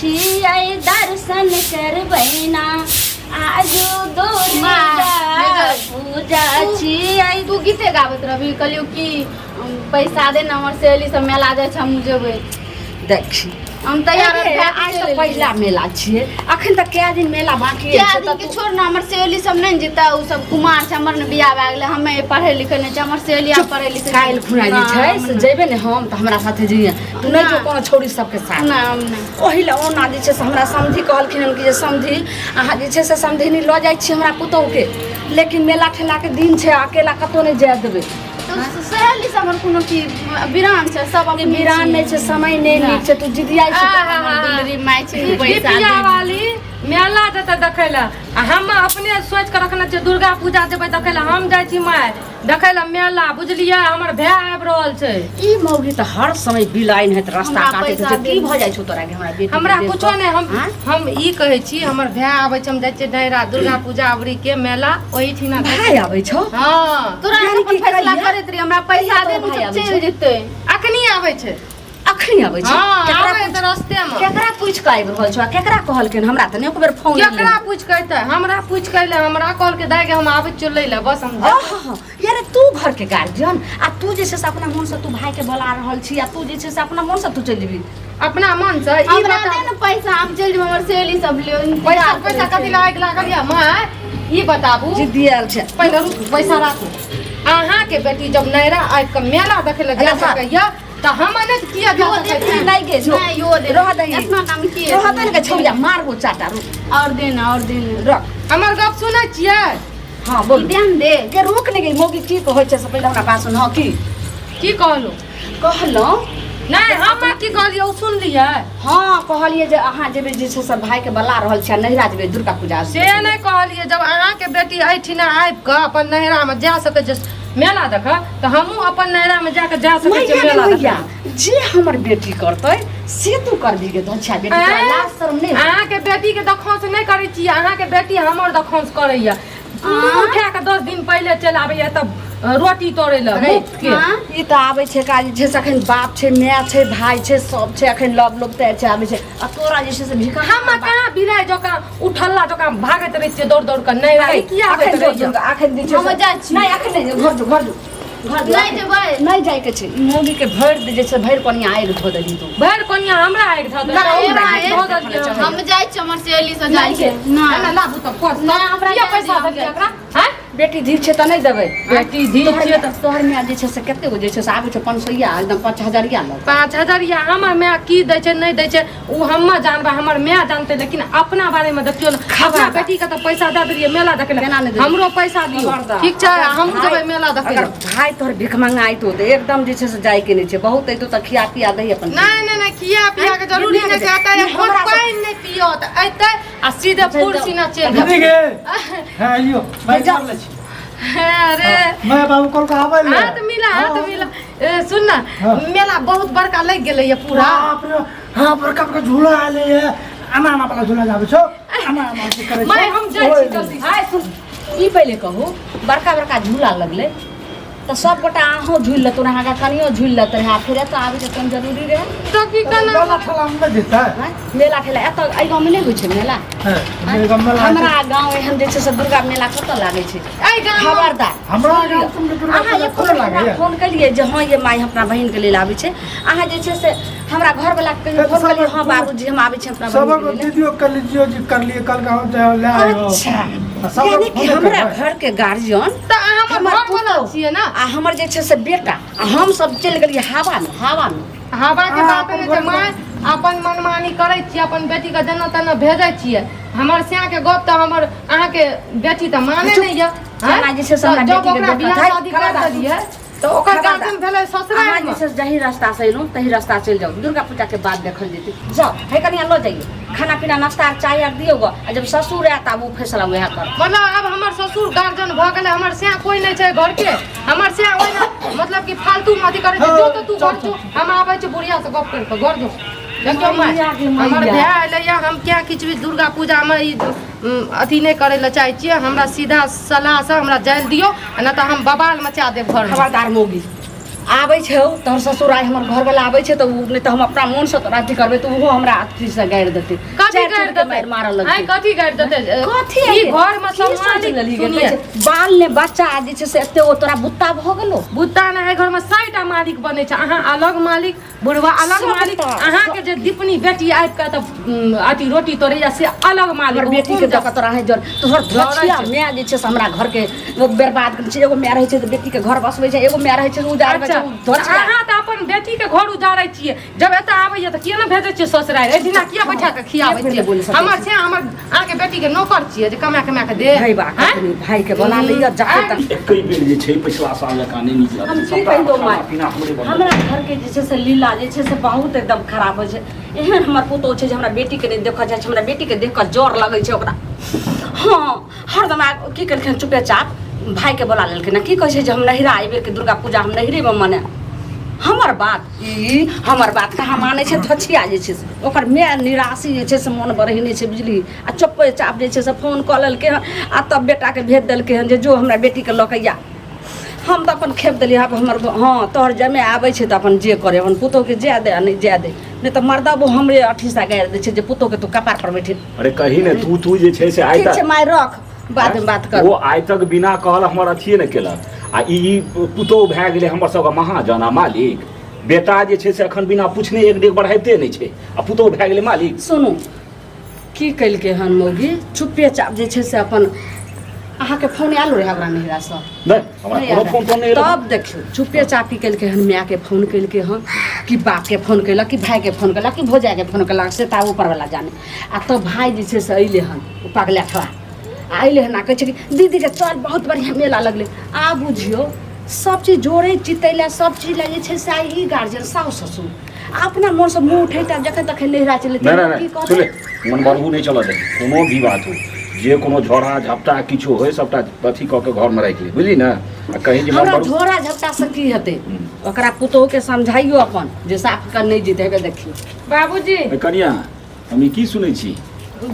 छियै दर्शन करबै ना आजू दुर्गा पूजा छियै। तू गीते गाबैत रहबी, कहलियौ कि पैसा दे ने, हमर सहेली सब मेला जाइ छै, हमहूँ जेबै। देखी, हम तैयार अरे, भए के आइ चलि तऽ एलियै। पहिला मेला छियै, अखन तऽ कए दिन मेला बाकी कए छै। दिन के छोड़ ने, हमर सहेली सब नहि ने जेतै, ओ सब कुमार छै, हमर ने बियाह भए गेलै, हमे पढ़ै लिखै नहि छै, हमर सहेली आब पढ़ै लिखै छै। काल्हि खुना जे छै से जेबै ने हम तऽ हमरा साथे जइहे तू, नहि जो कोनो छौड़ी सबके साथ। नहि, हम नहि। ओहि लए ओना जे छै से हमरा समधि कहलखिन हन कि जे समधि अहाँ जे छै से समधिनी लऽ जाइ छी हमरा पुतोहुके, लेकिन मेला ठेलाके दिन छै, अकेला कतहु नहि जाय देबै। तऽ सहेली सब हमर कोनो की बिरान छै? सब अपने बिरान नहि छै, समय नहि नीक छै, तू जिदियाइ छै। हमर दुलरी माय छै, पैसा जितिया दे। वाली मेला जेतै देखै लए आ हम अपने सोचि कऽ रखने छियै दुर्गा पूजा जेबै देखै लए। हम जाइ छी माय देखै लए मेला, बुझलियै? हमर भाय आबि रहल छै। ई मौगी तऽ हर समय बिलाइन हैत रास्ता हमरा काटैत पैसा छै। की दे। भऽ जाइ छौ तोरा के हमरा बेटी के हमरा देख कुछो कऽ? नहि। हम आँय? हम ई कहै छी, हमर भाय आबै छै, हम जाइ छियै नैहरा, दुर्गा पूजा अबरी के मेला ओहिठिना। भाय आबै छौ? हँ। तोरा यानी अपन कि फैसला कहिया? करैत रही, हमरा पैसा कहिया दे तोहर ने, भाय सब आबै चलि छौ? जेतै। अखनी आबै छै। अखनी आबै छै? हँ। केकरा आबै तऽ रस्ते मे। केकरा पूछि कऽ आबि रहल छौ आ केकरा कहलखिन? हमरा तऽ नहि एको बेर फोन एलै। केकरा पूछि के अयतै? हमरा पूछि के अयलै, हमरा कहलकै दाइ गे हम आबै छियौ लै लए, बस हम जा- आहा, यार तू घर के गार्जियन आ तू जे छै से अपना मन से तू भाई के बोला रहल छी आ तू जे छै से अपना मन से तू चलि जेबी। अपना मन से ई हमरा बता। दे ने पैसा, हम चलि जेबै, हमर सहेली सब ले पैसा पैसा कथी लए आगि लागल यऽ माय, ई बताबू। जिद्दी आयल छै। पहिले रुकू, पैसा राखू। अहाँके बेटी जब नैहरा आबि कऽ मेला देखै लए जा सकैया तऽ हम नहि किया जा सकै छी? नहि गे, जो। नहीं यो दे। रह दही। इतना दाम की रह दही ने छौड़िया, मारबो चाटा, रुक। और देना, और देना। रख। हमर गप सुनै छियै? हाँ बोल। ध्यान दे। के रुक ने गई मौगी, की कहै छै से पहिले हमरा बात सुन। हाँ, की की कहलहुँ? कहलहुँ। नहि, हम की कहलियै ओ सुनलियै? हाँ, कहलियै जे अहाँ जेबै जे छै से भाई के बला रहल छै आ नैहरा जेबै दुर्गा पूजा। से नहि कहलियै। जब अहाँके बेटी एहिठिना आबि कऽ अपन नैहरामे जा सकै छै मेला देखऽ, तऽ हमहूँ अपन नैहरामे जाकऽ जा सकै छियै मैया गे मेला मैया, देखऽ। जे हमर बेटी करतै से तू करबी गे धछिया बेटी? तोरा आँय? लाज शरम नहि होइ? अहाँके बेटीके दखौंस नहि करै छी, अहाँके बेटी हमर दखौंस करैया। मुँह उठा कऽ 10 दिन पहिले चलि आबैया तब रोटी तोड़ै लए अरे, मुफ्त के। हाँ? ई तऽ आबै छै काज जे छै से अखन बाप छै, माय छै, भाय छै, सब छै, अखन लव लोग तऽ छै, आबै छै आ तोरा जे छै से भिखारी। हम कहाँ बिलाइ जकाँ उठल्ला जकाँ भागैत रहै छियै दौड़ दौड़ कऽ? नहि रहै, किया आबैत अखन जो रहैया? दुर्गा, अखन जे छै हम से- जाइ छी। नहि, अखन नहि, घर जो, घर जो, घर जो। नहि जेबै। नहि जाइके छै। ई मौगी के भरि दे जे छै भरि कोनिया आगि धो देली तू। भरि कोनिया हमरा आगि धऽ देलकै। नहि, हमरा धऽ देलियै हम। हम जाइ छी, हमर सहेली से जाइ छै। नहि नहि लाबू तऽ कर। नहि, हमरा किया जाय पैसा दिअ, हम देलियै जाइ एकरा? आँय? बेटी धी छै तऽ नहि देबै? बेटी धी तोहर छियै तऽ तोहर माय जे छै से कते गो जे छै से आबै छै 500 एकदम 5000 लग। 5000 हमर माय की दै छै नहि दै छै ओ हम्मे जानबै, हमर माय जानतै, लेकिन अपना बारेमे देखियौ ने। अपना बेटीके तऽ पैसा दऽ देलियै मेला देखै केना लए। नहि देबै? हमरो पैसा दियौ। खबरदार। ठीक छै, हमहूँ भाय- जेबै मेला देखै अगर लए। भाय तोहर भिख मंगा अयतो तऽ एकदम जे छै से जायके नहि छै, बहुत अयतो तऽ खिया पिया दही अपन। नहि नहि नहि, किया पिया के जरूरी नहि छै। एतै नहि, हमरा सब- पानि नहि पियत, एतै आ सीधे कुर्सी ना चलि दीदी जायत। गे, हँ आइयो मैं जाओ। कर लै छी। अरे मैं बाबू कल का आबै ले। हाथ मिला, हाथ मिला। ए, सुन ना। हाँ। मेला बहुत बड़का लग गेलै ये पूरा। बाप रे, हाँ, बड़का बड़का झूला आले है, आना आना वाला झूला जाबे छौ, आना आना के करे छौ। मैं हम जाइ छी जल्दी। आइ सुन, ई पहिले कहू, बड़का बड़का झूला लगलै तऽ सब गोटा अहूँ झूलि लेतौ अहाँके कनियो झूलि लेतै रहए, फेर एतऽ आबैके कोन जरूरी रहै? तऽ की केना? मेला ठेला में नहि जेतै? आँय? मेला ठेला एतऽ एहि गाँवमे नहि होइ छै मेला? हँ, मेरे गाँव मेला होइ छै। हमरा गाँव एहन जे छै से दुर्गा मेला कतऽ लागै छै? एहि गाँव खबरदार। हमरा गाँव सबमे दुर्गा अहाँ पूजा एको थोड़े बेर हमरा लागैया। फोन केलियै जे हँ ये माय, हम अपना बहिनके लेल आबै छै? अहाँ जे छै से हमरा घरवला के कहियो तऽ फोन केलियै सब- हँ बाबूजी, हम आबै छी अपना सबक बहिनके लेल? दीदियो कर लीजियो जी, कर लिए कल गाँव जाओ ले आयो। अच्छा, आ सब यानी कि फोने हमरा करबै। घर के गार्जियन तऽ अहाँ हमर हमर घरवला पुतोहु छियै ने। आ हमर जे छै से बेटा आ हम सब चलि गेलियै हवा मे, हवा मे। हवा के आ, बात नहि छै अपन माय, अपन मनमानी करै छियै, अपन बेटीके जेना तेना भेजै छियै। हमर स्याके गप तऽ हमर अहाँके बेटी तऽ माने नहि यऽ। केना जे छै से हमरा जब बेटीके ओकरा देखत, बियाह है, शादी कर खबरदार। देलियै तऽ ओकर खबरदार। गार्जियन भेलै अहाँ जे ससुरालमे। छै से जही रास्ता से एलहुँ तही रास्ता चलि जाउ, दुर्गा पूजा के बाद देखल जेतै। जाउ हे कनिया, लऽ जाइए खाना पीना, नाश्ता आर चाय आर दियौ गऽ, आ जब ससुर आयत आब ओ फैसला वएह करत। मतलब आब हमर ससुर गार्जियन भऽ गेलै, हमर स्या कोइ नहि छै घरके। हमर स्या ओहिना मतलब कि फालतू मे अथी करै छै। जो तऽ तू घर जो, हम आबै छी बुढ़िया से गप करि कऽ। घर जो। देखियौ माय, मैया गे मैया। हमर भाय एलै या हम क्या किछु भी दुर्गा पूजामे ई अथी नहि करै लए चाहै छियै। हमरा सीधा सलाहसँ हमरा जाय दियौ आ नहि तऽ हम बवाल मचा देब घरमे। खबरदार मौगी, आबै छै तोहर ससुर आइ हमर घरवला आबै छै तऽ ओ नहि तऽ हम अपना मोनसँ तोरा अथी करबै तऽ ओहो हमरा अथीसँ गारि देतै कथी चारि गारि चोट के देतै मारि मारऽ लगतै आँय कथी गारि देतै कथी ई घर में की सब सोच मालिक लेलही गे? सुनिए कहै छै, बाल ने बच्चा जे छै से एते ओ तोरा बुत्ता भऽ गेलो बुत्ता ने एहि घर में 100 टा मालिक बनै छै अहाँ अलग मालिक बुढ़वा अलग सबटा, मालिक अहाँके जे दीपनी बेटी आबि कऽ तऽ अथी रोटी तोड़ैया से अलग मालिक हमर बेटी के दऽ कऽ तोरा है जर तोहर जरै धछिया छै। माय जे छै से हमरा घर के वो बर्बाद करै छै एगो माय रहै छै तऽ बेटी के घर बसबै छै एगो माय रहै छै से उजाड़ अच्छा छै ओ धछिया अहाँ तऽ अपन बेटी के घर उजाड़ै छियै जब एतऽ आबैया तऽ किया ने भेजै छियै ससुरारि एहि दिना किया बैठा कऽ खियाबै किया छियै बोलि सकै हमर छै हमर अहाँके बेटी के नौकर छियै जे कमा कमा कऽ दे भाई बा आँय? कखनी भाई के बोला लैया जाके तक एकै बेर जे छै पिछला साल जकाँ नहि नीक हम लगै की कहि दौ माय पीना हमरे बनल। हमरा घर के जे छै से लीला जे छै से बहुत एकदम खराब होइ छै एहन हमर पुतोह छै जे हमरा बेटीके नहि देखऽ जाइ छै हमरा बेटीके देख कऽ जर लगै छै ओकरा हँ हरदम आ की केलखिन चुपेचाप भाइके बोला लेलखिन की कहै छै जे हम नहिरा एहि बेरके दुर्गा पूजा हम नहिरेमे मनायब हमर बात ई हमर बात कहाँ मानै छै धछिया जे छै से ओकर माय निराशी जे छै से मोन बढ़ेने छै बुझली आ चुप्पे चाप जे छै से फोन कऽ लेलकै हन आ तब बेटाके भेज देलकै हन जे जो हमरा बेटीके लऽ कऽ या हम तऽ अपन खेप देलियै आब हमर हँ तोहर जमे आबै छै तऽ अपन जे करे अपन पुतोहके जाय दे आ नहि जाय दे नहि तऽ मर्दबो हमरे अठीसा गारि दै छै जे पुतोहके तू कपार पर बैठे अरे कही ने तू तू जे छै से आइ ठीक छै तक माय रख बादमे बात कर ओ आइ तक बिना कहल हमर अथिए ने केलक आ ई ई पुतोह भए गेलै हमर सबके महाजन आ मालिक बेटा जे छै से एखन बिना पुछने एक डेग बढ़ाइते नहि छै आ पुतोह भए गेलै मालिक सुनू की केलकै हन मौगी चुप्पे चाप जे छै से अपन अहाँके फोन आयल रहै ओकरा नहिरासँ नहि हमरा नहि कोनो आयल फोन तोन नहि एलक तब देखियौ चुप्पे चापी केलकै हन मायके फोन केलकै हन कि बापके फोन केलक कि भायके फोन केलक कि भौजाइके फोन केलक से तऽ ऊपरवला जाने आ तब भाय जे छै से अयलै हन ओ पगला ठवा आ अयलै हन आ कहै छै कि दीदीके चल बहुत बढ़िआँ मेला लगलै आ बुझियौ सब चीज जोड़ै चितै लए सब चीज लए जे छै से आइ ई गार्जियन साउस ससुर आ अपना मोनसँ मुँह उठेतै जखन तखन नहिरा चलि नहि नहि की नहि कहतै सुन मन बढ़ू नहि चलऽ दे कोनो भी बात हो जे कोनो झोड़ा झपटा किछो होय सबटा अथी कऽ के घरमे राखि ले बुझली ने आ कहीं जे मन हमरा बढ़ू झोरा झपटा से की हेतै ओकरा पुतोहु के समझाइयो अपन जे साफ कर नहि जीते हेबे देखियौ बाबूजी ए, कनिया हम ई की सुनै छी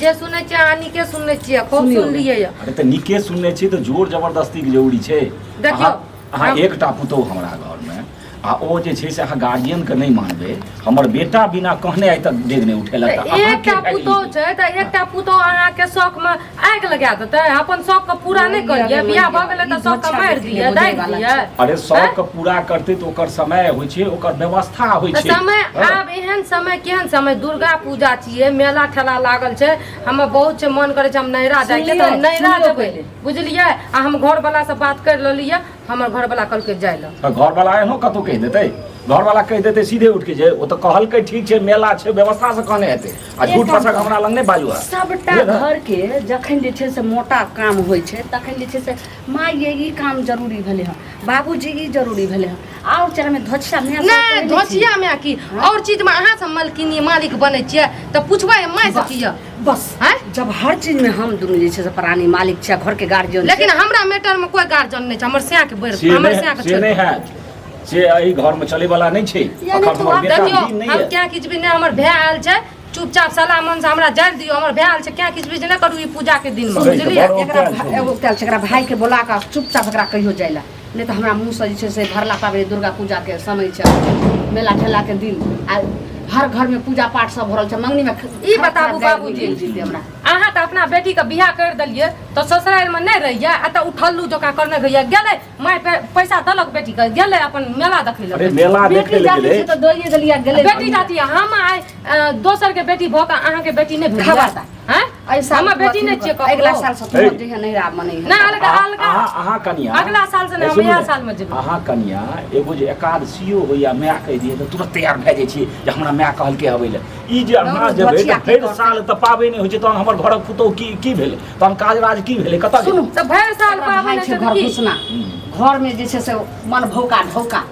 जे सुनै छियै अहाँ नीके सुनने छियै खूब सुनियौ। सुनलियै यऽ अरे तऽ नीके सुनने छी तऽ जोर जबरदस्तीके जरूरी छै देखियौ, अहाँ एकटा पुतोहु हमरा घरमे आ ओ जे छै से अहाँ गार्जियनके नहि मानबै हमर बेटा बिना कहने आइ तक डेग नहि उठेलक तऽ तऽ अहाँ के एकटा पुतोह छै तऽ एकटा पुतोह अहाँके शौकमे आगि लगा देतै अपन शौकके पूरा नहि करियै बियाह भऽ गेलै तऽ शौकके मारि दियै दागि दियै अरे शौकके पूरा करतै तऽ ओकर समय होइ छै ओकर व्यवस्था होइ तऽ छै समय हँ। आब एहन समय केहन समय दुर्गा पूजा छियै मेला ठेला लागल छै हमर बहुत छै मन करै छै हम नैहरा जाइके तऽ हम सुनलियै, नैहरा सुनियौ जेबै पहिले। बुझलियै आ हम घरवला से बात करि लेलियै हमर घरवला कहलकै जाय लए तऽ घरवला एहनो कतहु कहि देतै घरवला कहि देतै सीधे उठि के जे ओ तऽ कहलकै ठीक छै मेला छै व्यवस्था से कहने हेतै आ झूठ एकटा फसक हमरा लग नहि बाजू अहाँ। सबटा बुझलियै ने? घर के जखन जे छै से मोटा काम होइ छै तखन जे छै से माँ ये ई काम जरूरी भेलै हँ बाबूजी ई जरूरी भेलै हँ आओर चरमे धोछिया माय सब नहि करै नहि छी। धोछिया मे की और चीज मे अहाँ सब मलकिनी मालिक बनै छियै तऽ पुछबै माय से की यऽ बस आँय? जब हर चीज में हम दुनू जे छै से प्राणी मालिक छियै घर के गार्जियन लेकिन हमरा मैटर मे कोई गार्जियन नहि छै हमर सैया के बढ़ से हमर नहि सैया के से छोड़ि नहि हैत से एहि घरमे चलैवला नहि छै यानी अखन तू हमर आब बेटा देखियौ भी नहि हम यऽ क्या किछु भी नहि हमर भाय आयल छै चुपचाप सलाह मन से हमरा जाय दियौ हमर भाय आयल छै क्या किछु भी नहि करू ई पूजा के दिन मे अरे, बुझलियै बड़ एकरा औकात छौ। एगो उकतायल छै एकरा भाई के बोला कऽ चुपचाप एकरा कहियो जाय लए नहि तऽ हमरा मुँहसँ जे छै से भरला पाबनि दुर्गा पूजाके समय छै मेला ठेलाके दिन आ हर घरमे पूजा पाठ सब भरल छै मंगनीमे ई बताबू बाबूजी। जीते हमरा अहाँ तऽ अपना बेटी के बियाह कर देलियै तऽ ससुराल मे नहि रहियै आ तऽ उठल्लू जकाँ करने गइया गेलै माय पैसा देलक बेटी के गेलै अपन मेला देखै अरे लए मेला देखै बेटी लए जाति गेलै छै तऽ दइए देलियै गेलै बेटी जाति हम आइ दोसर के बेटी भऽ कऽ अहाँके बेटी नहि भेल खबरदार। हैं एहि साल हमर बेटी नहि छियै ककरो। अगिला साल से हे। तू जहिया नहि राम मनै नहि अलगा अलगा अहाँ अहाँ कनिया अगला साल से नहि, ए, हम सुनू इएह ने, साल मे जेबै। अहाँ कनिया एगो जे एकादशियो होइया माय कहि दियै तऽ तुरंत तैयार भए जाइ छियै जे हमरा माय कहलकै अबै लए ई जे अहाँ दौड़ू, जेबै बचिया तऽ की भरि करतै? साल तऽ पाबनि होइ छै तहन हमर घरक पुतोहु की की भेलै तहन काज राज की भेलै कतऽ सुनू गेलै तऽ भरि साल ओकरा भाय पाबनि छै छै घर तऽ की घुसना घरमे जे छै से मन भौका ढौका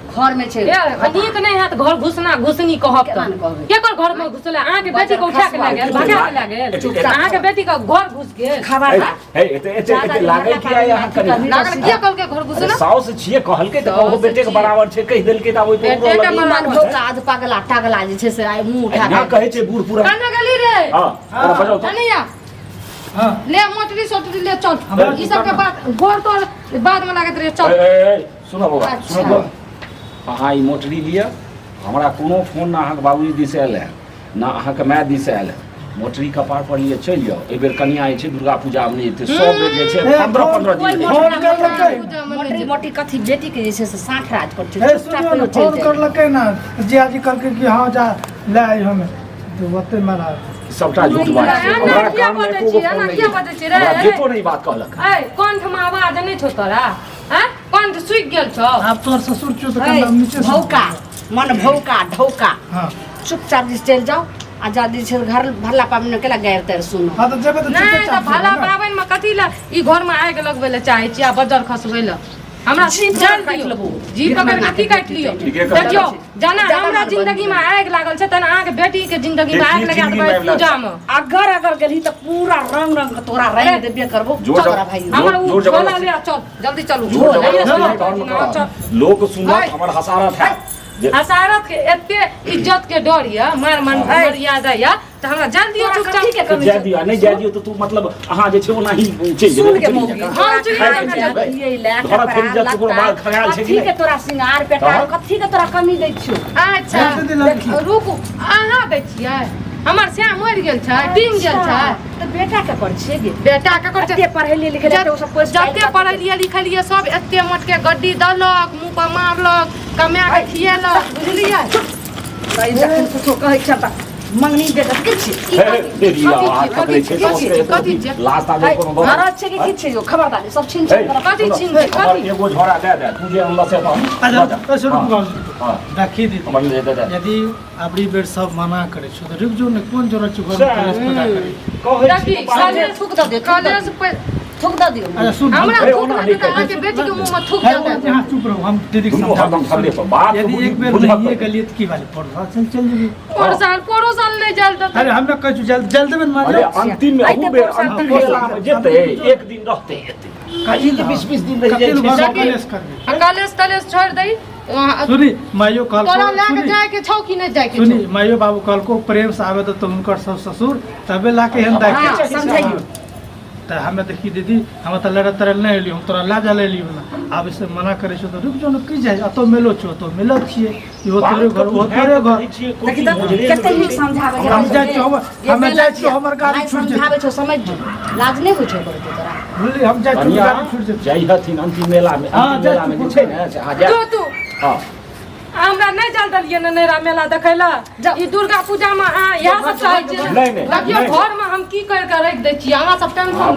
घरमे छै ए, नीक नहि हैत घर घुसना घुसनी कहब केना तऽ ने कहबै? केकर घर मे घुसलै अहाँके बेटी के उठा के लए गेल भगा के लए गेल अहाँके बेटी के घर घुस गेल खबरदार हे एते एते एते लागै किया यऽ अहाँ कनिया लागल किया कहलकै घर अरे घुसना साउस छियै कहलकै तऽ कहो साउस बेटे के छियै। बराबर छै कहि देलकै तऽ आब ओहि पर बेटे के उड़ऽ लगलै। मन भौका आज पगला टगला जे छै से आइ मुँह उठा एना के कहै छै बूढ़ पुरान कन्ने गेली रे हँ ओकरा बजाउ तऽ कन्हैया हाँ ले मोटरी सोटरी ले चल हमरा ई सबके बात गोर तोर बाद में लागत रहे चल ए, ए, ए, सुनो बौआ अच्छा। सुनो बौआ अहाँ ई मोटरी लिअ, हमरा कोनो फोन ना अहाँके बाबूजी दिस आयल है ना अहाँके माय दिस आयल है। मोटरी कपार पर लिए चलि जाउ। एहि बेर कनिया जे छै दुर्गा पूजा मे नहि जेतै, सब बेर जे छै 15 15 दिन रहै। फोन करलकै। मोटरी मोटी कथी बेटी के जे छै से साँठ राज कर छै। हे चुपचाप सुनियो ने, कहियो चलि फोन जाइ। करलकै ना जियाजी, कहलकै कि हँ जा लए आई हमे, तऽ ओते मारा सबटा झूठ बात छै। एना हमरा किया कान मे बजै एको गो छी? फोन एना नहि किया गेल। बजै छी रे? हमरा बेटो नहि ई बात कहलक। ऐ कंठ में आवाज नहीं छौ तोरा? हैं, कंठ सूखि गेल छौ? आब तोहर ससुर छौ तऽ ऐ, कन्धा नीचे से भौका मन भौका ढौका। हाँ। चुपचाप जे चलि जाउ आ जा जे छै घर भरला पाबनि केला गारि तारि सुनू। हाँ, तऽ जेबै तऽ नहीं चुपे तऽ चाप भला जेबै ने। पाबनि में कथी लए ई घर में आगि लगबै लए चाहै छी आ बजर खसबै लए? हमरा जीभ जान काटि दियौ। लेबौ। जीभ पकड़ि कऽ की काटि लियौ? ठीके कहै देखियौ छी। जेना जादा हमरा मन जिंदगी में आगि लागल छै तेना अहाँके बेटी के जिंदगी में आगि बेटी लगा जिंदगी देबै में आगि पूजा में। अगर अगर गेलही तऽ पूरा रंग रंग के तोरा रंग देबे करबो। जोर चल जबर- तोरा भाई। हमर उ जोर झोला जबरदस्ती। ले आ, चल जल्दी चलू। जोर जबरदस्ती चल, नहि घरमे चल, चल। करब। लोक सुनत हमर हसारत है जे हसारत के एते इज्जत के डर यऽ, मार मान मर्यादा यऽ, तऽ हमरा जान दियौ तोरा चुपचाप। कथी के कमी जाय छौ? दियौ आ नहि जाय दियौ तऽ तू मतलब अहाँ जे छै ओनाही चलि जेबै, सुन के चलि मौगी, जेबै। हम चलि तोरा जेबै। खाय पियै लए, घरक कपड़ा फेर इज्जत ककरो लत्ता, बाल खगायल छै कि कथी के नहि? तोरा श्रृंगार पेटार, तहन? कथी के तोरा कमी दै छियौ? अच्छा दीदी लड़की। रुकू, अहाँ दै छियै? हमर श्याम मरि गेल छै, टीम गेल छै। तऽ बेटा के कर छियै गे? बेटा केकर छै? एते पढ़ेलियै लिखेलियै तऽ ओ सब पैसा जते पढ़ेलियै लिखेलियै सब एते मोटके गड्डी देलक, मुँह पर मारलक, कमा के खियेलक, बुझलियै? जखन कुछो कहै छै तऽ मंगनी बेटा की छी? की हे, कथी? देरी कथी हाथ छियै? पकड़ै छै, कथी समझ छियै? कथी छियै? लाज ताज कोनो गप। मरद छै कि की छै यौ? खबरदार सब छीन हे, छीन करब। कथी छीन छै? हमर कथी? एगो झोरा दए दे, तू जे अनलह से तऽ हम अच्छा, लऽ जा। ऐसे रुक हाँ, बाबूजी। हाँ, देखी दीदी, हमर ले दे दे। यदि अबरी बेर सब मना करै छौ तऽ रुकि जो ने, कोन जरूरत छौ घरमे कलेश पैदा करै? कहै देखी, छी तऽ कलेश थूक दऽ दियौ, थूक दऽ कलेश दियौ। पे- थूक दऽ दियौ। अच्छा सुन, हमरा हे, थूक ओना नहि नहि देतै, अहाँके बेटी के मुँह में थूक हे, देतै। अहाँ चुप रहू, हम दीदी के दुनू हरदम समझाबै थल्ले पर बात यदि एक बेर बुझत नहिए पहिले। गेलियै तऽ की भेलै, परसा चल चलि जेबै। पोर साल पोरो साल नहि जायल देतै। अरे हम ने कहै छी जल जल देबै ने अरे माजो। अंतिम में आइते अहू बेर परसा अंतिम तक मेला में जेतै, एक दिन रहतै एतै। कथी के 20 20 दिन रहि जाइ कतेक छै घर सब? कलेश करबै? आ कलेश तलेश छोड़ि दही। सुनी माइयो तोरा कहलको, लए के सुनी जाय के छौ कि नहि जाय के सुनी छौ? माइयो बाबू कहलको प्रेम से आबे तऽ हुनकर सब ससुर तबे ला के एहन दाय हाँ, समझाइयो। तऽ हमे देखी दीदी, हम तऽ लड़े तड़े नहि एलियो, हम तोरा लए जा एलियो ना। आब से मना करै छौ तऽ रुक जो ने, की जाइ? अतो मेलो छौ, अतो मेलो छियै, इहो बात तोरे घर, ओहो तोरे घर। देखी तऽ कते नीक समझाबै छै। हम जाइ छियौ, हमे जाइ छियौ, हमर गाड़ी छूटि जेतै। समझाबै छौ, समझ जो। लाज नहि होइ छौ ओकर तोरा? बुझली, हम जाइ छियौ, कनिया गाड़ी छूटि जेतै। जाइ हथिन अंतिम मेला में, हाँ, अंतिम जाइ मेला में जे छी। छै ने से अहाँ जायब। तू तू हाँ। हमरा नहि जाल देलियै ने नैरा मेला देखै लए। जाउ। ई दुर्गा पूजा में अहाँ इएह सब चाहै छियै? नहि, नहि, देखियौ नहि। घर में हम की करि कऽ राखि दै छियै, अहाँ सब टेंशन।